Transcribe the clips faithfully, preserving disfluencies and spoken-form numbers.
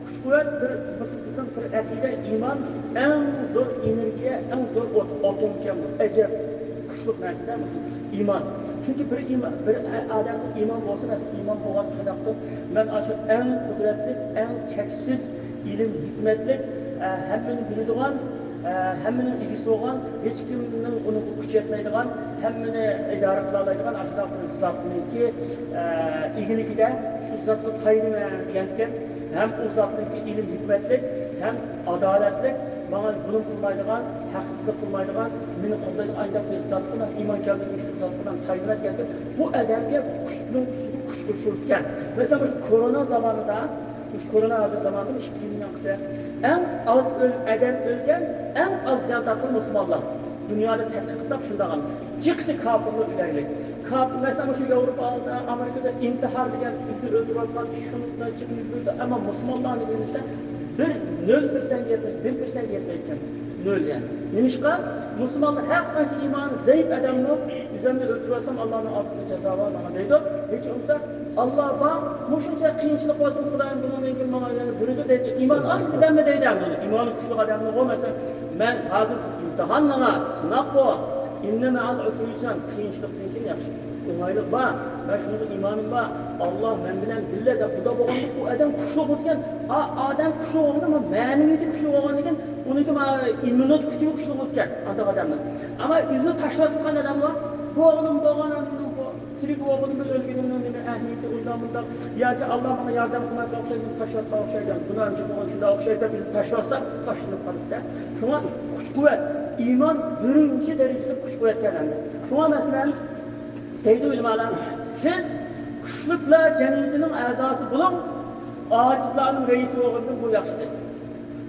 كۈچ-قۇۋۋەت بىر، بىزنىڭ بىر ئەقىدە، ئىمان ئەڭ زور ئېنېرگىيە، ئەڭ زور ئوت، ئاتومكەن بۇ. ئەجەب كۈچلۈك نەرسىدە بۇ ئىمان. چۈنكى بىر ئىمان، بىر ئادەمدە ئىمان بولسا، ئىمان بولغان قانداقتۇر؟ مەن ئاشۇ ئەڭ قۇدرەتلىك، ئەڭ چەكسىز ئىلىم ھېكمەتلىك، ئە، ھەممىنى بىلىدىغان، ئە، ھەممىنىڭ ئىگىسى بولغان، ھېچكىمنىڭ ئۇنىڭغا كۈچى يەتمەيدىغان، ھەممىنى ئىدارە قىلالايدىغان ئاشۇنداق بىر زاتنىڭكى، ئە، ئىگىلىكىدە شۇ زاتقا تايىنىمەن دېگەنكەن. ھەم ئۇ زاتنىڭكى ئىلىم ھېكمەتلىك، ھەم ئادالەتلىك، ماڭا زۇلۇم قىلمايدىغان، ھەقسىزلىق قىلمايدىغان، مېنى قوللايدىغان ئانداق بىر زاتقا مەن ئىمان كەلتۈرگەن، شۇ زاتقا مەن تايىنىمەن دېگەنكەن. بۇ ئادەمگە كۈچنىڭ ئۈستىگە كۈچ قوشۇلىدىكەن. مەسىلەن، مۇشۇ كورونا زامانىدا، مۇشۇ كورونا ھازىر زامانىدا ئىككى يىلنىڭ قىسى. ئەڭ ئاز ئۆل-، ئادەم ئۆلگەن، ئەڭ ئاز زىيان تارتقان مۇسۇلمانلار. دۇنيادا تەتقىق قىلساق شۇنداق. جىقسى كاپىرلار ئۆلەرلىك. كاپىر، مەسىلەن، مۇشۇ ياۋروپادا، ئامېرىكىدا ئىنتىھار دېگەن، ئۆزىنى ئۆلتۈرۈۋاتقان، شۇنچە يۈز بېرىدۇ. ئەمما مۇسۇلمانلارنى بىلمىسە، بىر نۆل پىرسەنت يەتمەيدۇ، بىر پىرسەنت يەتمەيدىكەن. نۆل يەنى. نېمىشقا؟ مۇسۇلمانلار ھەر قانچە ئىمانى زەئىپ ئادەممۇ، ئۆزۈمنى ئۆلتۈرۈۋەتسەم، ئاللانىڭ ئالدىدا جازا بار ماڭا دەيدۇ. ھېچ بولمىسا، ئاللا بار، مۇشۇنچە قىيىنچىلىق بولسۇن، خۇدايىم بۇنىڭدىن كېيىن ماڭا يەنە بېرىدۇ دەيدۇ. ئىمان ئاز ئادەممۇ دەيدۇ ئەمدى. ئىمانى كۈچلۈك ئادەممۇ بولمىسا، مەن ھازىر ئىمتىھان ماڭا، سىناق بۇ. ئىننە مەئەل ئۇسرى يۇسرا، قىيىنچىلىقتىن كېيىن ياخشى. ئوڭايلىق بار. مەن شۇنىڭغا ئىمانىم بار. ئاللا مەن بىلەن بىللە دەپ خۇدا بولغاندا، ئۇ ئادەم كۈچلۈك بولىدىكەن. ئا-، ئادەم كۈچلۈك بولغاندا، مەنىۋىيىتى كۈچلۈك بولغاندىكىن، ئۇنىڭكى ما-، ئىممۇنىتېت كۈچى كۈچلۈك بولىدىكەن ئانداق ئادەمنىڭ. ئەمما ئۆزىنى تاشلاۋاتقان ئادەم بار. بۇ ئوغلۇم بولغان، تىرىك بولغىنىم بىلەن ئۆلگىنىمنىڭ نېمە ئەھمىيىتى، ئۇنداق مۇنداق. ياكى ئاللا ماڭا ياردەم قىلمايدىغان ئوخشايدۇ، تاشلاۋاتقان ئوخشايدۇ، گۇناھىم جىق بولغان شۇنداق ئوخشايدۇ دەپ بىزنى تاشلاتسا، تاشلىنىپ قالىدۇ-دە. شۇڭا كۈچ-قۇۋۋەت، ئىمان بىرىنچى دەرىجىلىك كۈچ-قۇۋۋەتكەن ئەمدى. شۇڭا مەسىلەن، دەيدۇ ئۆلىمالار، سىز كۈچلۈكلەر جەمئىيىتىنىڭ ئەزاسى بولۇڭ، ئاجىزلارنىڭ رەئىسى بولغىنىدىن بۇ ياخشى دەيدۇ.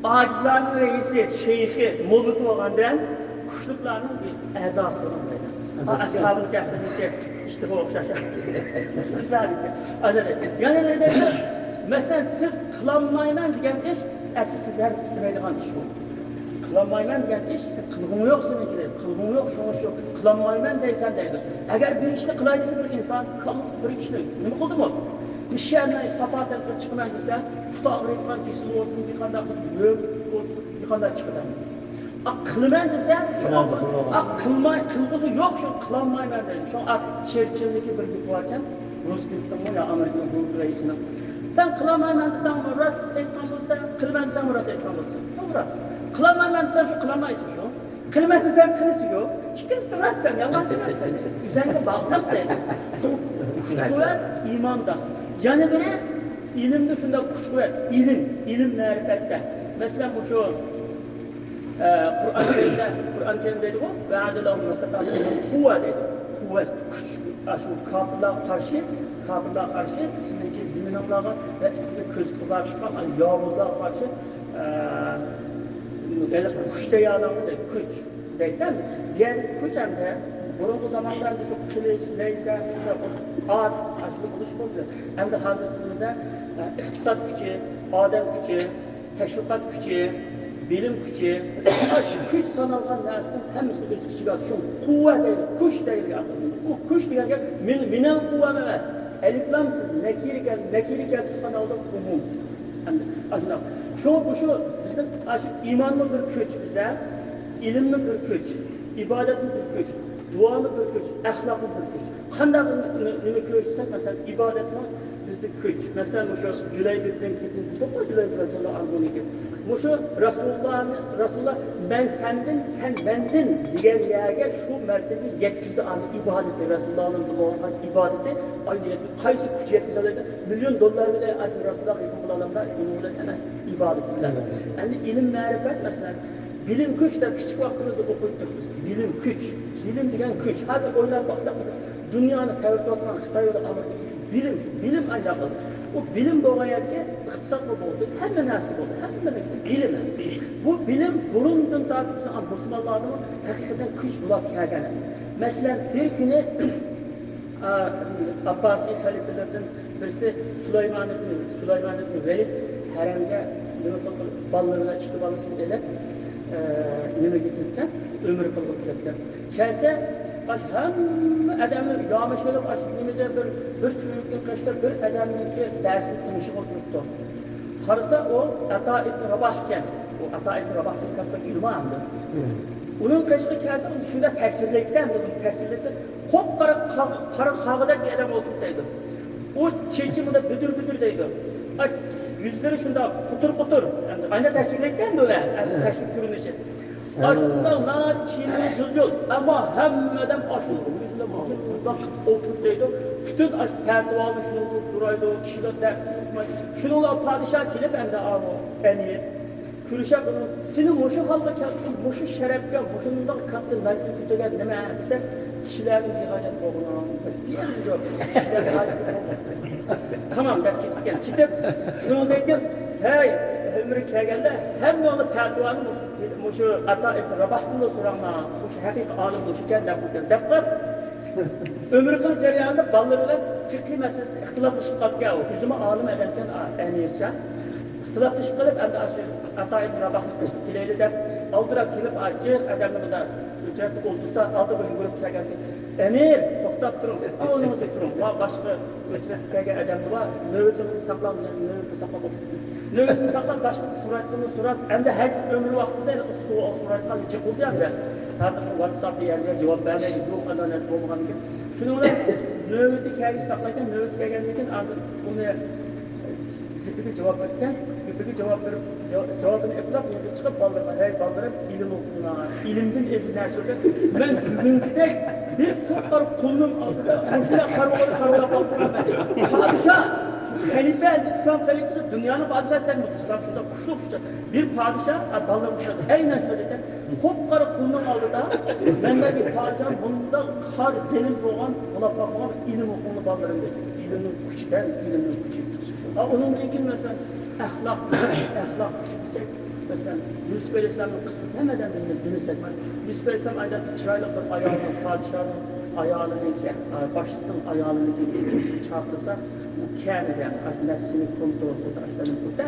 ئاجىزلارنىڭ رەئىسى، شەيخى، موللىسى بولغاندىن كۈچلۈكلەرنىڭ ئەزاسى بولۇڭ دەيدۇ. ئا، ئەسھابۇل كەھپنىڭكى ئىشتىكىگە ئوخشاش. ئانا دەيدۇ. يەنە نېمە دەيدۇ؟ مەسىلەن، سىز قىلالمايمەن دېگەن ئىش، ئەسلى سىز ھەم ئىستىمەيدىغان ئىش بۇ. قىلالمايمەن دېگەن ئىش، سەن قىلغۇڭ يوق سېنىڭكى دەيدۇ. قىلغۇڭ يوق، شۇڭا شۇ قىلالمايمەن دەيسەن دەيدۇ. ئەگەر بىر ئىشنى قىلاي دېسە بىر ئىنسان، كاللىسى بىر ئىشنى نېمە قىلدىمۇ؟ مىشەرمەي ساپا تەرەپكە چىقىمەن دېسە، پۇتى ئاغرىيدىغان كېسىلى بولسۇن، بىر قانداق قىلىپ، بۆرۈك بولسۇن، بىر قانداق چىقىدۇ. ئا، قىلىمەن دېسە، شۇڭا، قىلىمەن دېسە، ئا، قىلماي، قىلغۇسى يوق، شۇ قىلالمايمەن دەيدۇ. شۇڭا، ئا، چېرچىلنىڭكى بىر گېپى باركەن، روزۋېلتنىڭمۇ يا ئامېرىكىنىڭ بۇ رەئىسىنىڭ، سەن قىلالمايمەن دېسەڭمۇ راست ئېيتقان بولىسەن، قىلىمەن دېسەڭمۇ راست ئېيتقان بولىسەن. توغرا. قىلالمايمەن دېسەڭ شۇ قىلالمايسەن شۇ. قىلىمەن دېسەڭ قىلىسى يوق. ئىككىلىسى راستسەن، يالغانچى ئەمەسسەن. ئۆزۈڭگە باغلىق دەيدۇ. كۈچ-قۇۋۋەت ئىماندا. يەنە بىرى، ئىلىمدە شۇنداق كۈچ-قۇۋۋەت، ئىلىم، ئىلىم مەرىپەتتە. مەسىلەن، مۇشۇ، ئە، قۇرئان كەرىمدە، قۇرئان كەرىم دەيدىغۇ، ۋەئەدەللاھۇم مەستەتەئتۇم مىن قۇۋۋە دەيدۇ. قۇۋۋەت، كۈچ، ئاشۇ كاپىرلارغا قارشى، كاپىرلارغا قارشى، سىزنىڭكى زېمىنىڭلارغا ۋە سىزگە كۆز قىزارتىپ تۇرغان ياۋۇزلارغا قارشى، ئە، ھېلىقى كۈچ تەييارلاڭلار دەيدۇ، كۈچ. دەيدۇ. بۇ يەردىكى كۈچ ئەمدى بۇرۇنقى زاماندا ئەمدى شۇ قىلىچ، نەيزە، شۇ ئات، ئاشۇ بولۇش بولدى. ئەمدى ھازىرقى كۈندە، ئە، ئىقتىساد كۈچى، ئادەم كۈچى، تەشۋىقات كۈچى، بىلىم كۈچى، ئاشۇ كۈچ سانالغان نەرسىنىڭ ھەممىسىنى ئۆز ئىچىگە ئالىدۇ. شۇ قۇۋۋە دەيدۇ، كۈچ دەيدۇ. ئۇ كۈچ دېگەنگە مىن-، مىنەل قۇۋۋەم ئەمەس. ئەلىپلامسىز، نەكىرە كەل-، نەكىرە كەلتۈرۈشكەن ھالدا ئومۇم. ئەمدى ئاشۇنداق. شۇ، بۇ شۇ بىزنىڭ ئاشۇ ئىمانمۇ بىر كۈچ بىزدە، ئىلىممۇ بىر كۈچ، ئىبادەتمۇ بىر كۈچ، دۇئامۇ بىر كۈچ، ئەخلاقمۇ بىر كۈچ. قانداق نېمە كۆرسەتسەك، مەسىلەن، ئىبادەتمۇ بىزدە كۈچ. مەسىلەن، مۇشۇ جۇلەيبىبتىن كېيىن، جۇلەيبىب رەزىياللاھۇ ئەنھۇنىڭكى. مۇشۇ رەسۇلۇللاھنى، رەسۇلۇللا، مەن سەندىن، سەن مەندىن دېگەن يەرگە شۇ مەرتىبىگە يەتكۈزدى ئانى ئىبادىتى، رەسۇلۇللا بىلەن بولغان ئىبادىتى ئاينى يەتكۈزدى. قايسى كۈچ يەتكۈزەلەيدۇ؟ مىليون دوللار بىلەن ئاشۇ رەسۇلۇللا يېقىن بولالامدا، ئۇنىڭ بىلەن ئەمەس، ئىبادىتى بىلەن. ئەمدى ئىلىم مەرىپەت، مەسىلەن، بىلىم كۈچ دەپ كىچىك ۋاقتىمىزدا ئوقۇيتتۇق بىز. بىلىم كۈچ. بىلىم دېگەن كۈچ. ھازىر ئويلاپ باقساق، دۇنيانى تەۋرىتىۋاتقان خىتاي بىلەن ئامېرىكا كۈچ. بىلىم، بىلىم ئانداق قىلدى. ئۇ بىلىم بولغان يەرگە ئىقتىسادمۇ بولدى، ھەممە نەرسە بولدى، ھەممە نەرسە بىلىم. بۇ بىلىم بۇرۇندىن تارتىپ بىزنىڭ مۇسۇلمانلاردىمۇ ھەقىقەتەن كۈچ بولاپ كەلگەن. مەسىلەن، بىر كۈنى، ئا، ئابباسىي خەلىپىلىرىدىن بىرسى سۇلايمان ئىبنى، سۇلايمان ئىبنى ۋەلىد ھەرەمگە نېمە قىلىپ، بالىلىرىنى، ئىككى بالىسىنى ئېلىپ، ئە، نېمىگە كەتكەن؟ ئۆمرە قىلغىلى كەتكەن. كەلسە، ئاشۇ ھەممە ئادەمنى يامىشىۋېلىپ، ئاشۇ نېمىدە بىر، بىر تۈۋرۈكنىڭ قېشىدا بىر ئادەمنىڭكى دەرسىنى تىڭشىغىلى تۇرۇپتۇ. قارىسا، ئۇ ئاتا ئىبن راباھ ئىكەن. ئۇ ئاتا ئىبن راباھ دېگەن كاتتا ئۆلىما ئەمدى. ئۇنىڭ قېشىغا كەلسە، ئۇنى شۇنداق تەسۋىرلەيدىكەن، ئۇنى تەسۋىرلىسە، قۇپقارا قا-، قارا قاغىدەك بىر ئادەم ئولتۇرۇپتۇ دەيدۇ. ئۇ چېچى مۇنداق بۈدۈر-بۈدۈر دەيدۇ. ئا، يۈزلىرى شۇنداق قۇتۇر-قۇتۇر. ئەمدى ئاينا تەسۋىرلەيدىكەن ئۇنى، ئەمدى تەسۋىر كۆرۈنۈشى. ئاشۇنداق ناھايىتى كىيىملىرى جۇل-جۇل. ئەمما ھەممە ئادەم ئاشۇنداق يۈزىنى مۇنداق قىلىپ ئولتۇرۇپ دەيدۇ. پۈتۈن ئاشۇ پەتىۋانى شۇنىڭغا سورايدۇ، كىشىلەر دەپ تۇتماي. شۇنىڭغا پادىشاھ كېلىپ، ئەمدى ئاۋۇ ئەمىر كۆرۈشۈپ، سېنى مۇشۇ ھالغا كەلتۈرگەن، مۇشۇ شەرەپكە، مۇشۇنداق كاتتا مەرتىۋە كۆتۈرگەن نېمە دېسە، كىشىلەرنى بىھاجەت بولغىنىڭ بىر يېرى يوق. كىشىلەر ھاجەت بولغىنىڭ. تامام دەپ كېتىپكەن. كېتىپ، شۇنىڭدىن كېيىن، ھەي، ئۆمرى كەلگەندە ھەممىڭلار پەتىۋانى مۇشۇ، مۇشۇ ئاتا ئىبن راباھتىنلا سوراڭلار، مۇشۇ ھەقىقىي ئالىم مۇشۇكەن دەپ قويغان. دەپ قويۇپ، ئۆمرى قىلىش جەريانىدا بالىلىرى بىلەن فىقھىي مەسىلىسىدە ئىختىلاپلىشىپ قاپتىكەن. ئۇ ئۆزىمۇ ئالىم ئادەمكەن، ئەمىرچە. ئىختىلاپلىشىپ قېلىپ، ئەمدى ئاشۇ ئاتا ئىبن راباھنىڭ قېشىغا كېلەيلى دەپ، ئالدىراپ كېلىپ، ئاچچىق ئادەمنى مۇنداق ئۆچرەتتە ئولتۇرسا، ئالدىغا يۈگۈرۈپ كەلگەنكەن. ئەمىر، توختاپ تۇرۇڭ، ئورنىڭىزدا تۇرۇڭ. ما باشقا ئۆچرەتكە كەلگەن ئادەملەر بار، نۆۋىتىڭىزنى ساقلاڭ، نۆۋىتىنى ساقلاپ ئولتۇرۇڭ. نۆۋىتىنى ساقلاپ، باشقىسى سورايدىغىنىنى سوراپ، ئەمدى ھەر كىم ئۆمرى ۋاقتىدا ھېلىقى سوئال سورايدىغان جىق بولدى ئەمدى. ھەر قېتىم ۋاتساپتا يەرگە جاۋاب بەرمەيدۇ، يوق ئانداق نەرسە بولمىغاندىن كېيىن. شۇنىڭ بىلەن نۆۋىتى كەلگۈچە ساقلايدىكەن، نۆۋىتى كەلگەندىن كېيىن ئاندىن ئۇنى گېپىگە جاۋاب بەرگەن، گېپىگە جاۋاب بېرىپ، جاۋابىنى ئېپلاپ، يەنە چىقىپ بالىلىرىغا، ھەي بالىلىرىم، ئىلىم ئوقۇڭلار، ئىلىمدىن ئەزىز نەرسە يوق. مەن بۈگۈنكىدەك بىر قۇپقارا قۇلنىڭ ئالدىدا مۇشۇنداق قارىغۇلار قارىلاپ قالدىم مەن. پادىشاھ، خەلىپە، ئىسلام خەلىپىسى، دۇنيانىڭ پادىشاھى سەن، ئىسلام شۇنداق كۈچلۈك، شۇنداق بىر پادىشاھ، ھە، بالىلىرىم شۇنداق، ئەينەن شۇنداق دېگەن. قۇپقارا قۇلنىڭ ئالدىدا مەن بىر پادىشاھ بۇنداق خار زېلىم بولغان، بولاپ باقمىغان. ئىلىم ئوقۇڭلار بالىلىرىم دېدى. ئىلىمنىڭ كۈچى دەل، ئىلىمنىڭ كۈچى. ھە، ئۇنىڭدىن كېيىن مەسىلەن، ئەخلاق، ئەخلاق كۈچى دېسەك، مەسىلەن، يۈسۈپ ئەلەيھىسسالامنىڭ قىسسىسىنى ھەممە ئادەم بىلىمىز، دېمىسەك، يۈسۈپ ئەلەيھىسسالام ئايدا چىرايلىق بىر ئايالنىڭ، پادىشاھنىڭ ئايالىنىڭكى، باشلىقنىڭ ئايالىنىڭكى چاقىرسا، ئۇ كەمىدە، نەپسىنى كونترول قىلدى،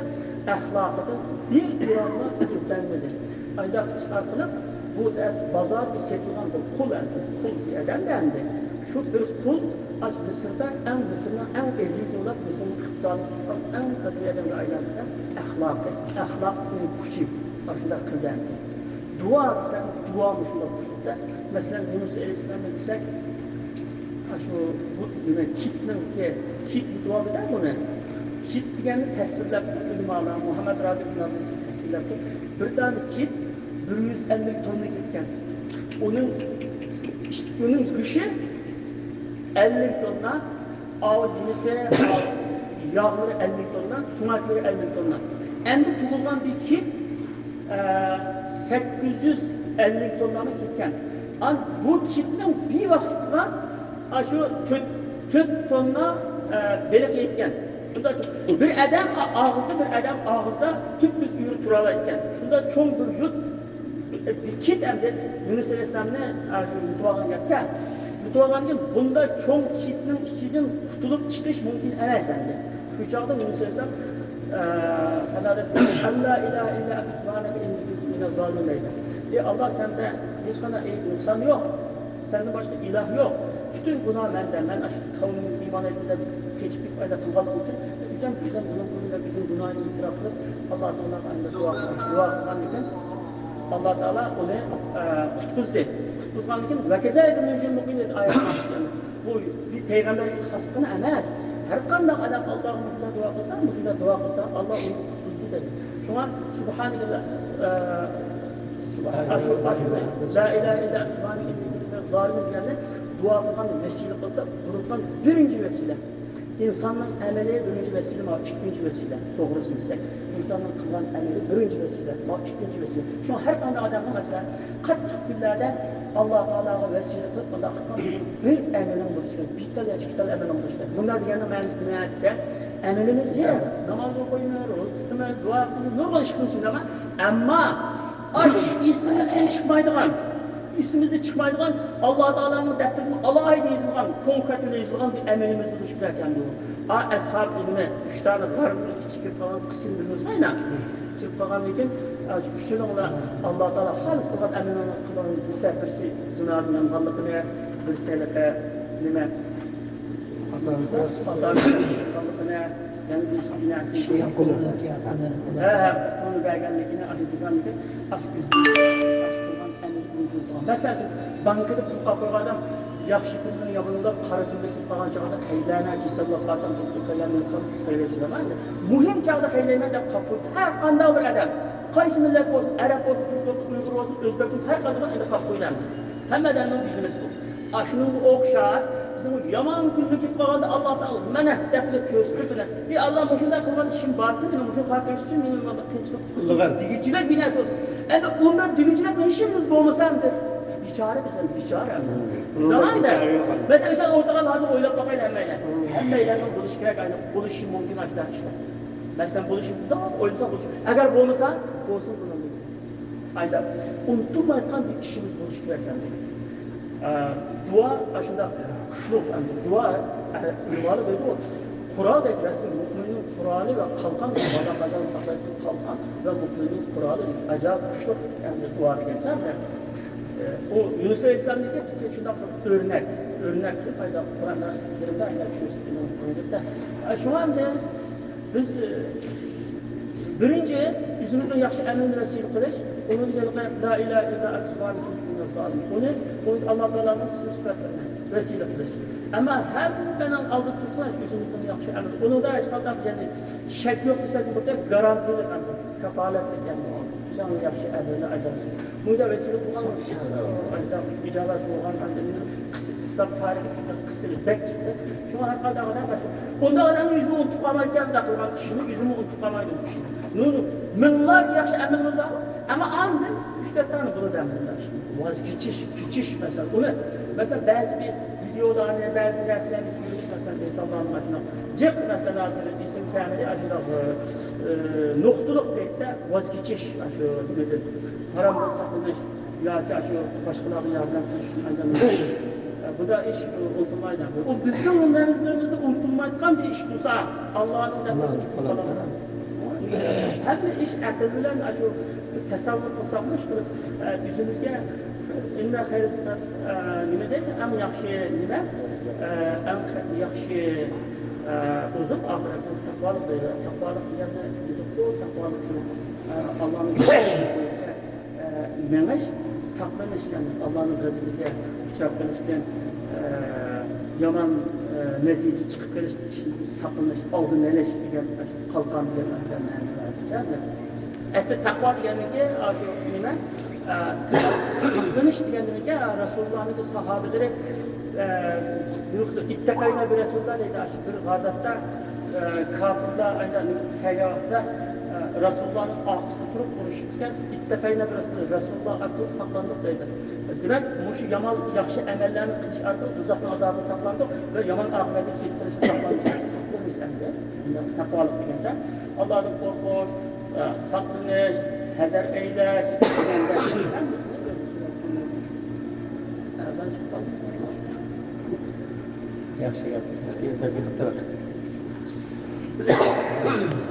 ئەخلاقىدا بىر گراملا ئۆتەلمىدى. ئايدا ئارقىلىق بۇ دەس بازاردا سېتىلغان بىر قۇل ئەمدى، قۇل ئادەم ئەمدى. شۇ بىر قۇل ئاش مىسىردا ئەڭ، مىسىرنىڭ ئەڭ ئەزىزى بولۇپ، مىسىرنىڭ ئىقتىسادىنى تۇتقان ئەڭ قەدىر ئادەمگە ئايلاندى. ئەخلاقى، ئەخلاق ئۇنىڭ كۈچى ئاشۇنداق قىلدى ئەمدى. دۇئا دېسەم، دۇئا مۇشۇنداق كۈچلۈكتە. مەسىلەن، يۇنۇس ئەلەيھىسسالامنى دېسەك، ئاشۇ بۇ نېمە، كىتنىڭكى، كىت يۇتۇۋالدى-دە بۇنى. كىت دېگەننى تەسۋىرلەپتۇ ئۆلىمالار، مۇھەممەد رادىف نابۇسى تەسۋىرلەپتۇ. بىر دانە كىت بىر يۈز ئەللىك توننا كەتكەن. ئۇنىڭ، ئۇنىڭ گۆشى ئەللىك توننا، ئاۋۇ نېمىسى، ياغلىرى ئەللىك توننا، سۆڭەكلىرى ئەللىك توننا. ئەمدى تۇغۇلغان بىر كىت، ئە، سەككىز يۈز ئەللىك توننانى كەتكەن. ئان بۇ كىتنىڭ بىر ۋاقىتقا ئاشۇ تۆت، تۆت توننا، ئە، بېلىق يەتكەن. شۇنداق بىر ئادەم ئا-، ئاغزىدا، بىر ئادەم ئاغزىدا تۈپتۈز ئۆرە تۇرالايدىكەن. شۇنداق چوڭ بىر يۇت، بىر كىت ئەمدى يۇنۇس ئەلەيھىسسالامنى، ئە، شۇ يۇتۇۋالغان گەپكەن. يۇتۇۋالغاندىن كېيىن بۇنداق چوڭ كىتنىڭ ئىچىدىن قۇتۇلۇپ چىقىش مۇمكىن ئەمەس ئەمدى. شۇ چاغدا يۇنۇس ئەلەيھىسسالام، ئە، خەلالەت، «ئەللا ئىلاھە ئىللا ئەنتە سۇبھانەكە ئىننى كۇنتۇ مىنەز زالىمىن» دەيدۇ. ئەي ئاللا، سەندە ھېچقانداق ئەيىب نۇقسان يوق. سەندىن باشقا ئىلاھ يوق. پۈتۈن گۇناھ مەندە. مەن ئاشۇ قەۋمىمگە ئىمان ئېيتمىدىم دەپ قېچىپ كېتىپ ئايدا قىلغانلىقىم ئۈچۈن ئۆزۈم، ئۆزۈم زۇلۇم قىلدىم دەپ ئۆزىنىڭ گۇناھىنى ئېتىراپ قىلىپ، ئاللا تائالاغا ئەمدى دۇئا قىلغان. دۇئا قىلغاندىكىن، ئاللا تائالا ئۇنى، ئە، قۇتقۇزدى. قۇتقۇزغاندىكىن، «ۋەكەزالىكە نۇنجىل مۇئمىنىن» دەپ ئايەت بار. بۇ بىر پەيغەمبەرگە خاس قىلغىنى ئەمەس. ھەر قانداق ئادەم ئاللاغا مۇشۇنداق دۇئا قىلسا، مۇشۇنداق دۇئا قىلسا، ئاللا ئۇنى قۇتقۇزدى دەيدۇ. شۇڭا سۇبھانەكە، ئە، ئاشۇ، ئاشۇ، لا ئىلاھە ئىللا ئەنتە سۇبھانەكە ئىننى كۇنتۇ مىنەز زالىمىن دېگەننى دۇئا قىلغان ۋەسىلە قىلسا، بولىدىغان بىرىنچى ۋەسىلە. ئىنساننىڭ ئەمەلى بىرىنچى ۋەسىلە، مانا ئىككىنچى ۋەسىلە. توغرىسىنى دېسەك، ئىنساننىڭ قىلغان ئەمىلى بىرىنچى ۋەسىلە، مانا ئىككىنچى ۋەسىلە. شۇڭا ھەر قانداق ئادەمنىڭ، مەسىلەن، قاتتىق كۈنلەردە ئاللا تائالاغا ۋەسىلە قىلىپ، مۇنداق قىلغان بىر ئەمىلىڭ بولۇشى كېرەك، بىر تال يا ئىككى تال ئەمىلىڭ بولۇشى كېرەك. مۇنداق دېگەننىڭ مەنىسى نېمە دېسە، ئەمىلىمىز جىق، نامازنى قويىمىز، روزا تۇتىمىز، دۇئا قىلىمىز، نۇرغۇن ئىش قىلىمىز، شۇنداقمۇ؟ ئەمما ئاشۇ ئېسىمىزدىن چىقمايدىغان، ئېسىمىزدىن چىقمايدىغان، ئاللا تائالانىڭ دەپتىرىدىن ئالاھىدە يېزىلغان، كوڭ خەت بىلەن يېزىلغان بىر ئەمىلىمىز بولۇشى كېرەك ئەمدى ئۇ. ئا، ئەسھاب ئىلمى، ئۈچ دانە غارنىڭ ئىچىگە كىرىپ قالغان قىسسىنى بىلىمىزغۇ ئەينە. كىرىپ قالغاندىن كېيىن، ئە، شۇ ئۈچىنىڭلا ئاللا تائالا خالىس قىلغان ئەمىلىنى قىلغان دېسە، بىرسى زىنادىن يانغانلىقىنى، بىرسى ھېلىقى نېمە، ئاتا-ئانىسى، ئاتا-ئانىسى يانغانلىقىنى، يەنە بىر بىناسى شەيئىن قۇلۇنىڭكى ھەققىنى. ھە، ھە، پۇلنى بەرگەنلىكىنى ئاشۇ دېگەنلىكى ئاشۇ ئۆزى ئاشۇ قىلغان ئەمەلگە ئۇنچۇلۇپ تۇرغان. مەسىلەن، سىز بانكىدا پۇل قاپلىغان ئادەم ياخشى كۈندىن يامان كۈندە قارا كۈندە كېلىپ قالغان چاغدا خەيلەنە كېسەللەپ قالسام، دوختۇرخانىلارنى قاپلىسايلى دەيدۇ. مۇھىم چاغدا خەيلەيمەن دەپ قاپلىدى. ھەر قانداق بىر ئادەم، قايسى مىللەت بولسۇن، ئەرەب بولسۇن، تۈرك بولسۇن، ئۇيغۇر بولسۇن، ئۆزبېك بولسۇن، ھەر قانداق بىر ئادەم قاپلىدى. ھەممە ئادەمنىڭ بىزنىسى بۇ. ئاشۇنىڭغا ئوخشاش، بىزنىڭ يامان كۈنگە كېلىپ قالغاندا، ئاللا تائالا مانا دەپلا كۆرسىتىپ مانا، ئى ئاللا، مۇشۇنداق قىلغان ئىشىم باركەن، مېنىڭ مۇشۇ خاتىرىسى ئۈچۈن مېنى مۇنداق قىيىنچىلىققا قىلغان دېگۈچىلىك بىر نەرسە بولسۇن. ئەمدى ئۇنداق دېگۈچىلىك ھېچنېمىمىز بولمىسا، ئەمدى بىچارە بىز، ئەمدى بىچارە ئەمدى. مەسىلەن، مىسال ئولتۇرغان ھازىر ئويلاپ باقايلى ھەممەيلەن. ھەممەيلەننىڭ بولۇشى كېرەك، ئاينى بولۇشى مۇمكىن ئاشۇنداق ئىشلار. مەسىلەن، بولۇشى مۇمكىن، ئويلىسا بولۇشى. ئەگەر بولمىسا، بولسۇن بۇنىڭدىن. ئايدا ئۇنتۇلمايدىغان بىر ئىشىمىز بولۇشى كېرەك ئەمدى. ئە، دۇئا ئاشۇنداق كۈچلۈك ئەمدى. دۇئا، ئە، ئۆلىمالار دەيدۇ، قورال دەيدۇ. رەسمىي مۇئمىننىڭ قورالى ۋە قالقان، بالا قازان ساقلايدىغان قالقان ۋە مۇئمىننىڭ قورالى ئاجايىپ كۈچلۈك ئەمدى دۇئا دېگەنچە ئەمدى. ئە، ئۇ يۇنۇس ئەلەيھىسسالامنىڭكى بىزگە شۇنداق ئۆرنەك، ئۆرنەك قىلىپ ئايدا قۇرئان كەرىمدە ئايدا كۆرسىتىلگەن. ئە، شۇڭا ئەمدى بىز، ئە، بىرىنچى، ئۆزىمىزنىڭ ياخشى ئەمىلىنى ۋەسىلە قىلىش، ئۇنىڭ يەنە لا ئىلاھە ئىللا ئەنتە سۇبھانەكە كۇنتۇ مىنەز زالىمىن. ئۇنى، ئۇنى ئاللا تائالانىڭ ئىسمى سۈپەتلىرىنى ۋەسىلە قىلىش. ئەمما ھەممىنىڭ ئالدىدا تۇرۇپ ئۆزىمىزنىڭ ياخشى ئەمىلى. ئۇنىڭدا ھېچقانداق، يەنى، شەك يوق دېسەك بولىدۇ، گارانتىلىق ئەمەل، كاپالەتلىك ئەمەل. ئۆزىنىڭ ياخشى ئەمىلىنى ئايدىڭىز. بۇندا ۋەسىلە قىلغان، ئايدا ئىجابەت بولغان ئەمەلنى قىس-، ئىسلام تارىخى شۇنداق قىسىلىپ بەك چىقتى. شۇڭا ھەر قانداق ئادەم باشلىق. ئۇنداق ئادەمنى ئۆزىمۇ ئۇنتۇپ قالمايدىكەن، ئۇنداق قىلغان كىشىنى ئۆزىمۇ ئۇنتۇپ قالمايدۇ. نۇ-، نۇ-، مىڭلارچە ياخشى ئەمىلىمىز بار، ئەمما ئاندىن ئۈچ تۆت دانە بولىدۇ ئەمەلدە. ۋاز كېچىش، كېچىش، مەسىلەن، ئۇنى، مەسىلەن، بەزى بىر ۋىدېئولارنى، بەزى نەرسىلەرنى كۆرۈپ، مەسىلەن، ئىنسانلارنىڭ ماشۇنداق جىق، مەسىلەن، ھازىر ئېسىم كەلمىدى، ئاشۇنداق، ئى، نۇقتىلىق پەيتتە ۋاز كېچىش، ئاشۇ نېمىدىن، ھارامدىن ساقلىنىش، ياكى ئاشۇ باشقىلارغا ياردەم قىلىش، ئە، بۇ دا ئىش ئۇنتۇلمايدۇ. ئۇ بىزنىڭ نەزىرىمىزدە ئۇنتۇلمايدىغان بىر ئىش بولسا، ئاللانىڭ دەپتىرىدە تۇتۇپ قالىدۇ. ھەممە ئىش ئەقىل بىلەن، ئاشۇ تەسەۋۋۇر قىلساقمۇ، ئىش قىلىپ، ئە، ئۆزىمىزگە ئىننا خەيرىز، ئە، نېمە دەيدۇ؟ ئەڭ ياخشى نېمە؟ ئە، ئەڭ خە-، ياخشى، ئە، ئوزۇق ئاخىرەتنىڭ تەقۋالىق دەيدۇ. تەقۋالىق دېگەندە نېمىدۇر؟ تەقۋالىق شۇ، ئە، ئاللانىڭ ئە، مېڭىش، ساقلىنىش، يەنى ئاللانىڭ غەزىپىگە ئۇچراپ قېلىشتىن، ئە، يامان، ئە، نەتىجە چىقىپ قېلىشتىن ساقلىنىش، ئالدىنى ئېلىش دېگەن قالقان دېگەن مەنىسى. ئەسلى تەقۋا دېگەنلىكى ئاشۇ نېمە؟ ئە، ساقلىنىش دېگەندىكى رەسۇلۇللانىڭ ساھابىلىرى، ئە، يوق، اتقينا برسول الله دەيدۇ. ئاشۇ بىر غازاتتا، ئە، كاپىرلار ئايدا كەلگەن ۋاقىتتا، ئە، رەسۇلۇللانىڭ ئارقىسىدا تۇرۇپ ئۇرۇشۇپتىكەن، اتقينا برسول الله، رەسۇلۇللا ئارقىلىق ساقلاندۇق دەيدۇ. دېمەك، مۇشۇ يامان، ياخشى ئەمەللەرنى قىلىش ئارقىلىق دوزاخنىڭ ئازابىدىن ساقلاندۇق ۋە يامان ئاقىۋەتتىن كېلىپ قېلىشتىن ساقلاندۇق. ساقلىنىش ئەمدى. تەقۋالىق دېگەنچە، ئاللادىن قورقۇش، ئە، ساقلىنىش، ھەزەر ئەيلەش دېگەندە ھەممىسىنى ئۆز ئۈستىگە ئالىدۇ. ئە، مەن چىقىپ قالدىم. ياخشى گەپ.